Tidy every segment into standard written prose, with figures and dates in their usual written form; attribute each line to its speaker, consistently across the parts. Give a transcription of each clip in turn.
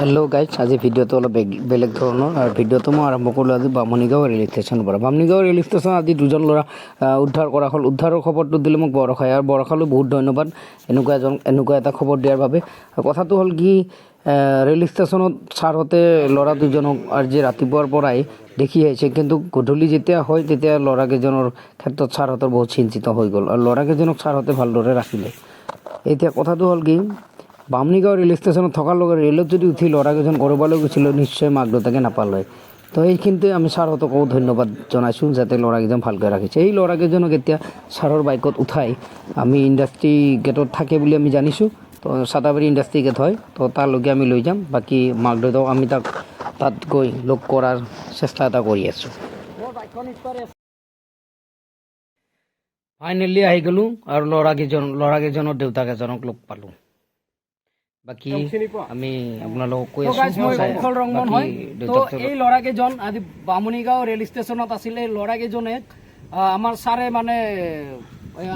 Speaker 1: Hello' guys, আজি ভিডিঅ'টো অলপ বেলেগ ধৰণৰ আৰু ভিডিঅ'টো মই আৰম্ভ কৰিলোঁ আজি বামুণীগাঁও ৰেল ষ্টেচনৰ পৰা। বামুণীগাঁও ৰেল ষ্টেচন আজি দুজন ল'ৰা উদ্ধাৰ কৰা হ'ল। উদ্ধাৰৰ খবৰটো দিলে মোক বৰষাই আৰু বৰষালৈ বহুত ধন্যবাদ এনেকুৱা এজন এনেকুৱা এটা খবৰ দিয়াৰ বাবে। কথাটো হ'ল কি, ৰেল ষ্টেচনত ছাৰহঁতে ল'ৰা দুজনক আজি ৰাতিপুৱাৰ পৰাই দেখি আহিছে, কিন্তু গধূলি যেতিয়া হয় তেতিয়া ল'ৰাকেইজনৰ ক্ষেত্ৰত ছাৰহঁতৰ বহুত চিন্তিত হৈ গ'ল আৰু ল'ৰাকেইজনক ছাৰহঁতে ভালদৰে ৰাখিলে। এতিয়া কথাটো হ'ল কি, বামুণীগাঁও ৰেল ষ্টেচনত থকাৰ লগে ৰেলত যদি উঠি ল'ৰাকেইজন ক'ৰবালৈ গৈছিলে, নিশ্চয় মাক দেউতাকে নাপালে। তো এইখিনিতে আমি ছাৰহঁতকো ধন্যবাদ জনাইছোঁ যাতে ল'ৰাকেইজন ভালকৈ ৰাখিছে। এই ল'ৰাকেইজনক এতিয়া ছাৰৰ বাইকত উঠাই আমি ইণ্ডাষ্ট্ৰি গেটত থাকে বুলি আমি জানিছোঁ। তো চাতাবাৰী ইণ্ডাষ্ট্ৰি গেট হয়, তো তালৈকে আমি লৈ যাম। বাকী মাক দেউতাক আমি তাত গৈ লগ কৰাৰ চেষ্টা এটা কৰি আছোঁ। ফাইনেলি আহি গ'লোঁ আৰু ল'ৰাকেইজনৰ দেউতাক এজনক লগ পালোঁ। বাকী আমি আপোনালোকক কৈ
Speaker 2: তো
Speaker 1: আছোঁ।
Speaker 2: গাইজ, মই কুশল ৰংমন
Speaker 1: বাকী
Speaker 2: হয়। তো
Speaker 1: দেউতাক
Speaker 2: এই ল'ৰাকেইজন আজি বামুণীগাঁও ৰেল ষ্টেচনত আছিলে। এই ল'ৰাকেইজনে আমাৰ ছাৰে মানে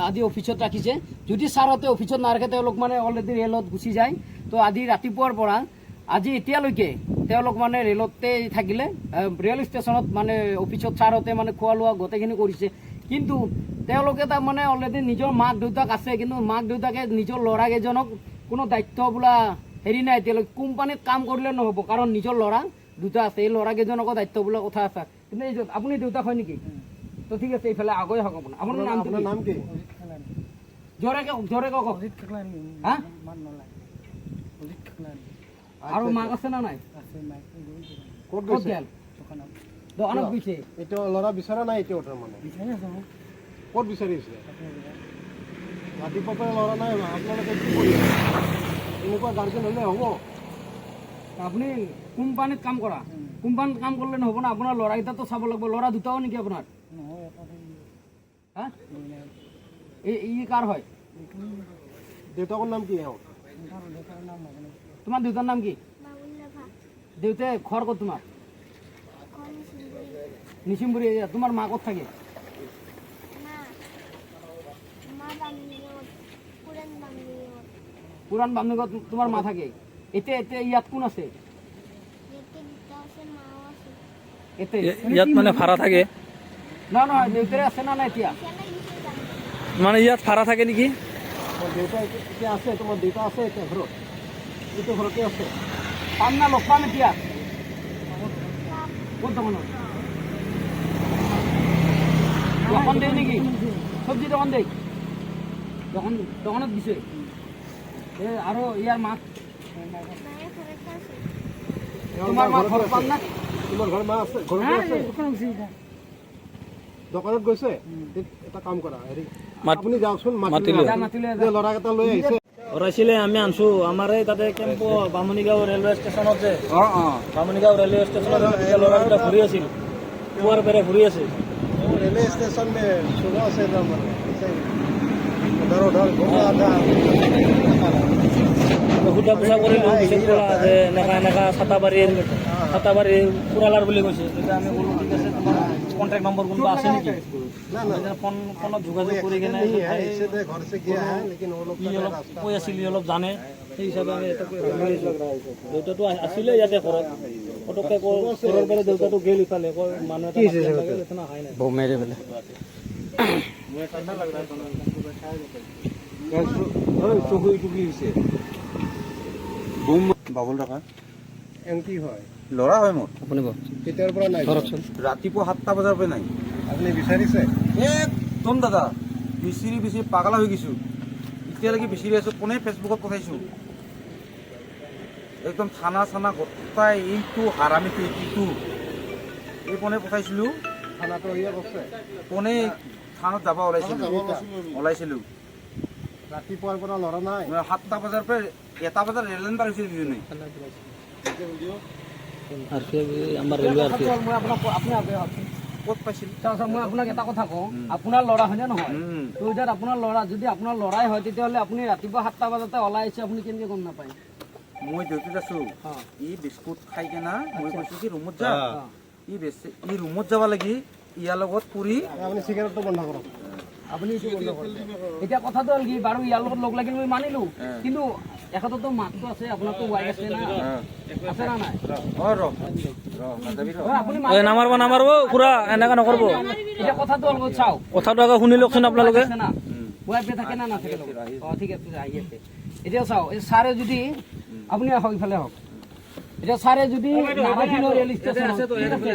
Speaker 2: আজি অফিচত ৰাখিছে। যদি ছাৰহঁতে অফিচত নাৰাখে, তেওঁলোক মানে অলৰেডি ৰেলত গুচি যায়। তো আজি ৰাতিপুৱাৰ পৰা আজি এতিয়ালৈকে তেওঁলোক মানে ৰেলতে থাকিলে, ৰেল ষ্টেচনত মানে অফিচত ছাৰহঁতে মানে খোৱা লোৱা গোটেইখিনি কৰিছে। কিন্তু তেওঁলোকে তাৰমানে অলৰেডি নিজৰ মাক দেউতাক আছে, কিন্তু মাক দেউতাকে নিজৰ ল'ৰাকেইজনক কোনো দায়িত্ব বোলা হেৰি নাই এতিয়ালৈকে। কোম্পানীত কাম কৰিলে নহ'ব, কাৰণ নিজৰ ল'ৰা দুটা আছে, এই ল'ৰাকেইজনকো দায়িত্ব বোলা কথা আছে। কিন্তু এই আপুনি দেউতাক হয় নেকি? তো ঠিক আছে, এইফালে আগুৱাই হওক। আপোনাৰ নামটো
Speaker 3: আপোনাৰ
Speaker 2: কি?
Speaker 3: নাম কি?
Speaker 2: জোৰে কওক, জোৰে কওক। হা, আৰু মাক আছে না নাই?
Speaker 3: ক'ত
Speaker 2: ক'ত
Speaker 3: গৈছে?
Speaker 2: গেল? দোকানত গৈছে।
Speaker 3: এতিয়া ল'ৰা বিচৰা নাই এতিয়াও? তাৰমানে ক'ত বিচাৰিছে? ৰাতিপুৱাৰ পৰা ল'ৰা নাই, আপোনালোকে কি কৰি আছে? এনেকুৱা গাৰ্জেন হ'লে হ'ব?
Speaker 2: আপুনি কোম্পানীত কাম কৰা, কোম্পানীত কাম কৰিলে নহ'ব না, আপোনাৰ ল'ৰাকেইটাতো চাব লাগিব। ল'ৰা দুটাও নেকি আপোনাৰ? হা, এই ই কাৰ হয়?
Speaker 3: দেউতাকৰ নাম কি এওঁৰ?
Speaker 2: তোমাৰ দেউতাৰ নাম কি? দেউতাই ঘৰ ক'ত তোমাৰ? নিচিমগুৰি। তোমাৰ মা ক'ত থাকে?
Speaker 4: মা বামুণীগাঁৱত, পুৰাণ বামুণীগাঁৱত।
Speaker 2: পুৰাণ বামুণীগাঁৱত তোমাৰ মা থাকে। এতিয়া ইয়াত কোন আছে?
Speaker 4: ইয়াতে দেউতা আছে, মাও আছে।
Speaker 2: এতে
Speaker 5: ইয়াত মানে ভাড়া থাকে?
Speaker 2: নহয় নহয়, দেউতাৰে আছে না নাই এতিয়া?
Speaker 4: এখানে গেছে যাম।
Speaker 5: মানে ইয়াত ভাড়া থাকে নেকি?
Speaker 3: তোমাৰ দেউতা এতিয়া আছে? তোমাৰ দেউতা আছে এতিয়া ঘৰত? এইটো ঘৰতে আছে?
Speaker 2: পাম না, লগ পাম এতিয়া? ক'ত? দোকানত? দোকান দেই নেকি? চব্জি দোকান দেই? দোকানত দিছে। এই আৰু ইয়াৰ মাক?
Speaker 4: মায়ে ঘৰতে আছে।
Speaker 2: তোমাৰ মা ঘৰত পাম না?
Speaker 3: তোমাৰ ঘৰ মা আছে, ঘৰতে আছে? দোকানত গৈছে। এটা কাম কৰা, হেৰি, আপুনি যাওকচোন, মাতি
Speaker 5: মাতি
Speaker 3: লৈ
Speaker 5: লৈ
Speaker 2: যা, মাতি লৈ যা।
Speaker 3: যে ল'ৰাকেইটা লৈ আহিছে।
Speaker 5: ওলাইছিলে, আমি আনছো। আমাৰ এই তাতে কেম্প বামুণীগাঁও ৰেলৱে ষ্টেচনত যে, বামুণীগাঁও ৰেলৱে ষ্টেচনত তেতিয়া ল'ৰাকেইটা ঘূৰি আছিল, পুৱাৰ পেৰে ঘূৰি আছে।
Speaker 3: रेलवे स्टेशन में सुबह से তাৰমানে उधर उधर घूम रहा था।
Speaker 5: সোধা পোছা কৰিলোঁ। পিছত ক'লা যে এনেকা এনেকা চাতাবাৰীৰ পুৰালাৰ বুলি কৈছে। তেতিয়া আমি ক'লো, ঠিক আছে, তোমাৰ কণ্টেক্ট নম্বৰ কোনোবা আছে নেকি?
Speaker 3: না না।
Speaker 5: ফোনত যোগাযোগ কৰি কেনে
Speaker 3: नहीं है, इससे तो घर से गया है, लेकिन वो लोग
Speaker 5: ই অলপ কৈ আছিল, ই অলপ জানে, সেই হিচাপে আমি এটা লৈ আহিছোঁ। দেউতাটো আছিলে ইয়াতে ঘৰত। পটককে ঘৰৰ পৰা দেউতাটো গেল ইফালে, কয় মানুহ এটা মাতি আনিব লাগে, এতিয়া অহাই নাই।
Speaker 1: বৌ মেৰে পেলাই।
Speaker 6: বাবুল টকা।
Speaker 3: এমটি হয়?
Speaker 6: ল'ৰা হয় মোৰ।
Speaker 1: আপুনি বহক।
Speaker 3: কেতিয়াৰ পৰা নাই?
Speaker 1: ধৰকচোন।
Speaker 6: ৰাতিপুৱা 7টা বজাৰ পৰা নাই।
Speaker 3: আপুনি বিচাৰিছে?
Speaker 6: একদম দাদা, বিচাৰি বিচাৰি পাগলা হৈ গৈছো। এতিয়ালৈকে বিচাৰি আছো। কোনে ফেচবুকত পঠাইছো, একদম থানা চানা গোটাই এইটো হাৰামিটো এইটো এই পোনে পঠাইছিলো।
Speaker 3: থানাটো ইয়ে কৰিছে?
Speaker 6: পোনে থানাত যাব ওলাইছিলো।
Speaker 3: ৰাতিপুৱাৰ পৰা ল'ৰা নাই।
Speaker 6: 7টা বজাৰ পৰা 1টা বজাত ৰেল লাইন পাৰ হৈছিল দুজনে।
Speaker 5: আৰ পি এফ, আমাৰ ৰেলৱে আৰ পি এফ।
Speaker 2: মই আপোনাক, আপুনি আগে আহকচোন।
Speaker 6: ক'ত পাইছিল?
Speaker 2: চাওক চাওক, মই আপোনাক এটা কথা কওঁ। আপোনাৰ ল'ৰা হয়নে নহয়?
Speaker 6: উম।
Speaker 2: তো এতিয়া আপোনাৰ ল'ৰা যদি আপোনাৰ ল'ৰাই হয়, তেতিয়াহ'লে আপুনি ৰাতিপুৱা 7টা বজাতে ওলাই আহিছে, আপুনি কেনেকৈ গম নাপায়?
Speaker 6: মই ডিউটিত আছো। ই বিস্কুট খাই কেনা মই কৈছো কি ৰুমত যা। ই বেছি ই ৰুমত যাব লাগি ইয়াৰ লগত পুৰি।
Speaker 3: আপুনি চিগাৰেটটো বন্ধ কৰক।
Speaker 2: আপুনি এইটো বন্ধ কৰক। এতিয়া কথাটো হ'ল কি, বাৰু ইয়াৰ লগত লগ লাগিল মই মানিলো, কিন্তু এখেততো মাকটো আছে, আপোনাৰতো ৱাইফ আছে না, আছে না নাই?
Speaker 6: অ ৰ ৰ নাযাবি ৰ।
Speaker 2: অ, আপুনি
Speaker 5: নামাৰব, নামাৰব খুৰা, এনেকা নকৰিব।
Speaker 2: এতিয়া কথাটো হ'ল, চাওক,
Speaker 5: কথাটো আকৌ শুনি লওকচোন আপোনালোকে।
Speaker 2: আছে না, ৱাইফে থাকে না নাথাকে লগত? অ, ঠিক আছে, আহি আছে। এতিয়া চাওক, এই ছাৰে যদি, আপুনি আহক, ইফালে আহক। এতিয়া ছাৰে যদি নাৰাখিল ৰেল ষ্টেচনত, ঠিক আছে,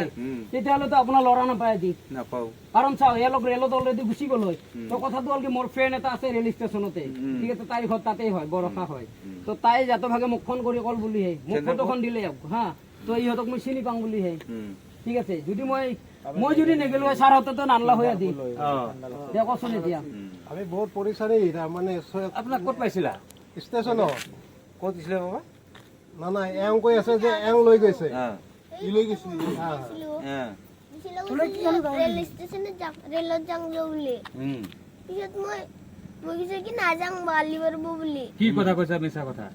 Speaker 2: তেতিয়াহ'লেতো আপোনাৰ ল'ৰা নাপায় আজি।
Speaker 6: নাপাওঁ।
Speaker 2: কাৰণ চাওক, এওঁলোক ৰেলত অলৰেডি গুচি গ'ল হয়। তো কথাটো হ'ল কি, মোৰ ফ্ৰেণ্ড এটা আছে ৰেল ষ্টেচনতে, ঠিক আছে, তাইৰ ঘৰ তাতেই হয়, বৰষা হয়। তো তাই জাত ভাগে মোক ফোন কৰি কল বুলিহে, মোক ফটোখন দিলে, হা, তো ইহঁতক মই চিনি পাওঁ বুলিহে, ঠিক আছে। যদি মই যদি নেগেলো হয়, ছাৰহঁতেতো নানলা হয় আজি। এতিয়া কচোন এতিয়া।
Speaker 3: আমি বহুত পৰিচাৰি তাৰমানে।
Speaker 6: আপোনাক ক'ত পাইছিলা?
Speaker 3: ষ্টেচনত।
Speaker 6: ক'ত দিছিলে বাবা?
Speaker 3: না না, এওঁ কৈ আছে যে এওঁ লৈ গৈছে।
Speaker 4: ই লৈ গৈছিল। ৰেল ষ্টেচনত যাম, ৰেলত যাম বুলি। পিছত মই কৈছো কি নাযাং, বালি পাৰিব বুলি।
Speaker 5: কি কথা কৈছা? মিছা কথা।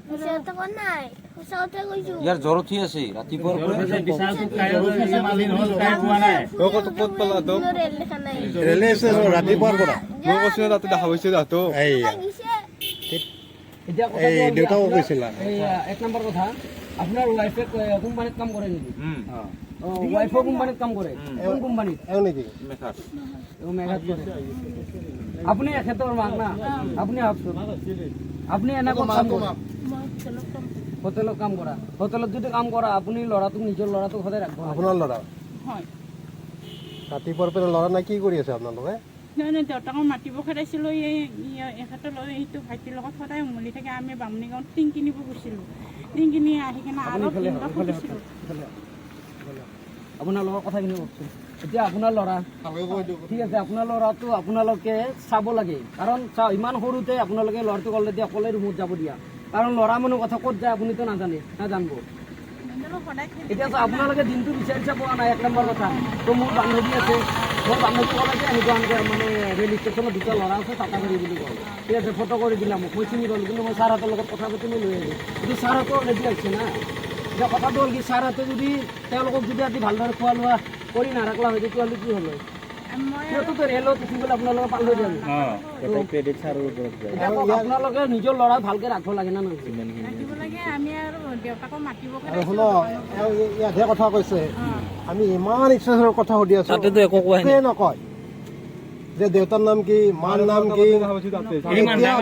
Speaker 4: মিছা কথা কোৱা নাই, সঁচা কথা কৈছো।
Speaker 6: ইয়াৰ জ্বৰ উঠি আছে ৰাতিপুৱাৰ পৰা।
Speaker 4: ৰেল দেখা নাই।
Speaker 3: ৰেলৱে ষ্টেচন ৰাতিপুৱাৰ পৰা।
Speaker 4: মই কৈছো
Speaker 7: তাতে দেখা পাইছো তাতো।
Speaker 3: এইয়া।
Speaker 2: এতিয়া কথাটো
Speaker 3: এই
Speaker 2: হ'ল কি,
Speaker 3: দেউতাকো
Speaker 2: আপোনাৰ
Speaker 3: কৈছিলা।
Speaker 2: এই, এক নম্বৰ কথা, আপোনাৰ ৱাইফে কোম্পানীত কাম কৰে নেকি? অ, ৱাইফৰ কোম্পানীত কাম কৰে? কোন কোম্পানীত?
Speaker 3: এওঁ নেকি?
Speaker 2: অ, মেঘাত কৰে। আপুনি এখেতৰ মাক না? আপুনি আহকচোন। আপুনি এনে ক'ত কাম কৰে? হোটেলত কাম কৰা। হোটেলত যদি কাম কৰা, আপুনি ল'ৰাটোক, নিজৰ ল'ৰাটোক সদায় ৰাখিব লাগে।
Speaker 3: আপোনাৰ ল'ৰা?
Speaker 8: হয়।
Speaker 3: ৰাতিপুৱাৰ পৰা ল'ৰা নাই, কি কৰি আছে আপোনালোকে?
Speaker 8: নহয় নহয়, দেউতাকক মাতিব খেদাইছিলোঁ। এই এখেতৰ লগত, এইটো ভাইটিৰ লগত সদায় উমলি থাকে। আমি বামুণী গাঁৱত টিং কিনিব গৈছিলোঁ। টিং কিনি আহি কিনে
Speaker 2: আপুনি
Speaker 8: আৰু
Speaker 2: ইফালে
Speaker 8: তিনিটা
Speaker 2: আহক, ইফালে আহক,
Speaker 8: সুধিছিলোঁ।
Speaker 2: ইফালে আহক, ইফালে আহক। আপোনাৰ লগত কথাখিনি কওকচোন। এতিয়া আপোনাৰ ল'ৰা, ঠিক আছে, আপোনাৰ ল'ৰাটো আপোনালোকে চাব লাগে। কাৰণ চাওক, ইমান সৰুতে আপোনালোকে ল'ৰাটোক অলৰেডি অকলে ৰুমত যাব দিয়া, কাৰণ ল'ৰা মানুহ কথা ক'ত যায় আপুনিতো নাজানে, নাজানিব।
Speaker 8: সদায় খেলি।
Speaker 2: এতিয়া চাওক, আপোনালোকে দিনটো বিচাৰি পোৱা নাই, এক নম্বৰ কথা। তো মোৰ বান্ধৱী আছে, মোৰ বান্ধৱী ক'লে যে এনেকুৱা এনেকুৱা মানে ৰেল ষ্টেচনত দুটা ল'ৰা আছে চাটাবাৰী বুলি কয়, ঠিক আছে, ফটো কৰি দিলা মোক, মই চিনি পালোঁ, কিন্তু মই ছাৰহঁতৰ লগত কথা পাতি মই লৈ আহিলোঁ। কিন্তু ছাৰহঁতো অলৰেডি আহিছে না। এতিয়া কথাটো হ'ল কি, ছাৰহঁতে যদি তেওঁলোকক যদি আজি ভালদৰে খোৱা লোৱা কৰি নাৰাখলা হয়, তেতিয়াহ'লে কি হ'ল হয়?
Speaker 8: মই
Speaker 2: সিহঁততো ৰেলত উঠি গ'লে আপোনালোকে পাল হৈ যাব। এতিয়া কওক, আপোনালোকে নিজৰ ল'ৰা ভালকে ৰাখিব লাগে না নহয়?
Speaker 8: ৰাখিব লাগে। আমি আৰু দেউতাকক মাতিব
Speaker 3: আৰু
Speaker 8: খেদাইছিলোঁ।
Speaker 3: শুনক, এওঁ ইয়াতহে কথা কৈছে। আমি ইমান ষ্টেচনৰ কথা সুধি আছো,
Speaker 5: তাতেতো একো কোৱাই নাই।
Speaker 3: একোৱে নকয় যে দেউতাৰ নাম কি, মাৰ নাম কি। এতিয়া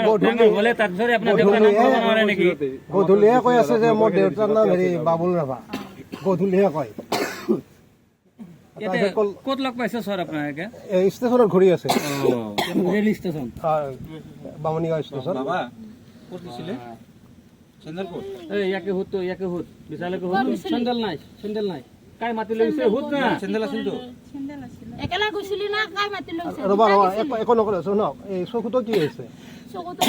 Speaker 3: গধূলিহে কৈ আছে যে মোৰ দেউতাৰ নাম হেৰি বাবুল ৰাভা, গধূলিহে কয়। তাৰপিছত কল
Speaker 5: ক'ত লগ পাইছে ছাৰ আপোনালোকে?
Speaker 3: এই ষ্টেচনত ঘূৰি আছে।
Speaker 2: Rail station.
Speaker 3: Bamunigaon station.
Speaker 6: বাবা ক'ত দিছিলে? চেন্দেল ক'ত?
Speaker 5: এই ইয়াকে সুধ, ইয়াকে সুধ, বিশালকে সুধ।
Speaker 2: চেণ্ডেল নাই, চেণ্ডেল নাই।
Speaker 5: কাই মাতি লৈ গৈছে সুধ না।
Speaker 6: চেন্দেল আছিল তো।
Speaker 8: চেণ্ডেল আছিলে।
Speaker 9: একেলা গৈছিলি না, কাই মাতি লৈছে?
Speaker 3: ৰ'বা ৰ'বা, একো নকৰে। শুনক, এই চকুটো কি হৈছে?
Speaker 9: চকুটো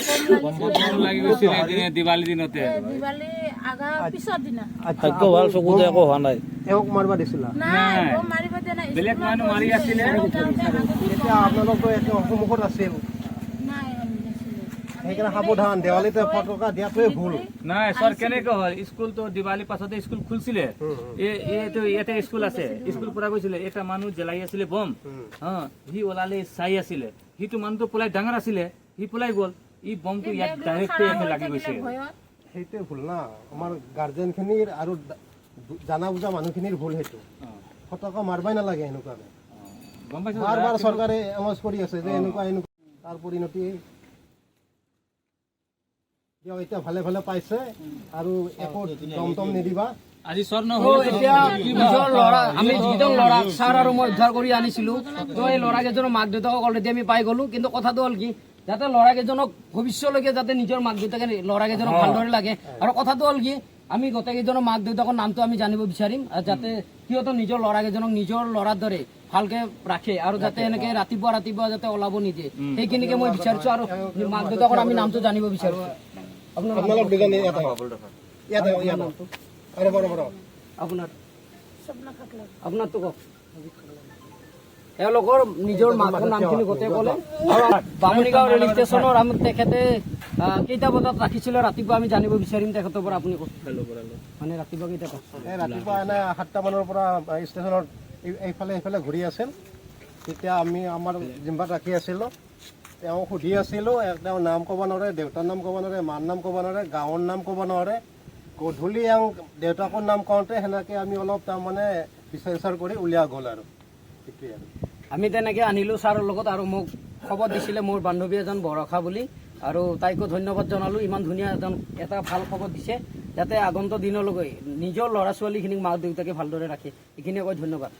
Speaker 9: কম লাগিছিলে।
Speaker 5: লাগি গৈছিল এদিন দিৱালী দিনতে।
Speaker 9: দিৱালী আগা পিছৰ দিনা।
Speaker 3: আচ্ছা,
Speaker 5: ভাগ্য ভাল, চকুতে একো হোৱা নাই।
Speaker 3: এওঁক মাৰিব দিছিলা?
Speaker 9: নাই, বম মাৰিব দিয়া নাই।
Speaker 5: বেলেগ মানুহ মাৰি আছিলে।
Speaker 3: এতিয়া আপোনালোকতো একে সন্মুখত আছিল।
Speaker 9: নাই, আমি নাছিলো।
Speaker 3: সেইকাৰণে সাৱধান, দেৱালীতে ফটকা দিয়াটোৱে ভুল।
Speaker 5: নাই ছাৰ, কেনেকে হ'ল, স্কুলটো দিৱালী পাছতে স্কুল খুলিছিলে। এইটো ইয়াতে স্কুল আছে, স্কুল পৰা গৈছিলে। এটা মানুহ জ্বলাই আছিলে বম, হা, সি ওলালে চাই আছিলে। সিটো মানুহটো পলাই, ডাঙৰ আছিলে, সি পলাই গ'ল। ই বমটো ইয়াত ডাইৰেক্ট ইয়াতে লাগি গৈছে।
Speaker 9: ভয়ত।
Speaker 3: সেইটোৱে ভুল না, আমাৰ গাৰ্জেনখিনিৰ আৰু জানা বুজা মানুহখিনিৰ ভুল সেইটো। ফটকা মাৰবাই নালাগে এনেকুৱাকে।
Speaker 5: গম পাইছো।
Speaker 3: বাৰ বাৰ চৰকাৰে এনাউন্স কৰি আছে যে এনেকুৱা এনেকুৱা, তাৰ পৰিণতি এই। দিয়ক, এতিয়া ভালে ভালে পাইছে আৰু একো দম টম নিদিবা।
Speaker 5: আজি চৰ
Speaker 2: তো
Speaker 5: নহ'ল।
Speaker 2: এতিয়া নিজৰ ল'ৰা, আমি যিজন ল'ৰাক ছাৰ আৰু মই উদ্ধাৰ কৰি আনিছিলো, তো এই ল'ৰা কেইজনৰ মাক দেউতাকক অলৰেডি আমি পাই গ'লো। কিন্তু কথাটো হ'ল কি, যাতে ল'ৰা কেইজনক ভৱিষ্যলৈকে যাতে নিজৰ মাক দেউতাকে ল'ৰা কেইজনক ভালদৰে লাগে। আৰু কথাটো হ'ল কি, আমি গোটেইকেইজনৰ মাক দেউতাকৰ নামটো আমি জানিব বিচাৰিম, আৰু যাতে সিহঁতৰ নিজৰ ল'ৰা কেইজনক নিজৰ ল'ৰাৰ দৰে ভালকে ৰাখে, আৰু যাতে এনেকে ৰাতিপুৱা ৰাতিপুৱা যাতে ওলাব নিদিয়ে, সেইখিনিকে মই বিচাৰিছো। আৰু মাক দেউতাকৰ আমি নামটো জানিব বিচাৰিছো। আপোনাৰ
Speaker 3: আপোনালোক দুজনে ইয়াত আহক, ইয়াত আহক, ইয়াত আহক। ৰ'ব ৰ'ব ৰ'ব।
Speaker 2: আপোনাৰ আপোনাৰটো কওক। এওঁলোকৰ নিজৰ মাকৰ নামখিনি গোটেই ক'লে। আৰু বামুণীগাঁও ৰেল ষ্টেচনৰ আমি তেখেতে কেইটা বজাত ৰাখিছিলে ৰাতিপুৱা, আমি জানিব বিচাৰিম তেখেতৰ পৰা। আপুনি কওক, মানে ৰাতিপুৱা কেইটা বজাত?
Speaker 3: এই ৰাতিপুৱা এনে 7টা মানৰ পৰা ষ্টেচনত এইফালে সেইফালে ঘূৰি আছিল। তেতিয়া আমি আমাৰ জিম্বাত ৰাখি আছিলোঁ। তেওঁ সুধি আছিলোঁ, তেওঁ নাম ক'ব নোৱাৰে, দেউতাৰ নাম ক'ব নোৱাৰে, মাৰ নাম ক'ব নোৱাৰে, গাঁৱৰ নাম ক'ব নোৱাৰে। গধূলি এওঁ দেউতাকৰ নাম কওঁতে সেনেকৈ আমি অলপ তাৰমানে বিচাৰ চিচাৰ কৰি উলিওৱা গ'ল আৰু সেইটোৱে আৰু।
Speaker 2: আমি তেনেকৈ আনিলোঁ ছাৰৰ লগত আৰু মোক খবৰ দিছিলে মোৰ বান্ধৱী এজন বৰষা বুলি, আৰু তাইকো ধন্যবাদ জনালোঁ। ইমান ধুনীয়া এজন এটা ভাল খবৰ দিছে, যাতে আগন্তুক দিনলৈকে নিজৰ ল'ৰা ছোৱালীখিনিক মাক দেউতাকে ভালদৰে ৰাখে। এইখিনিয়ে কৈ ধন্যবাদ।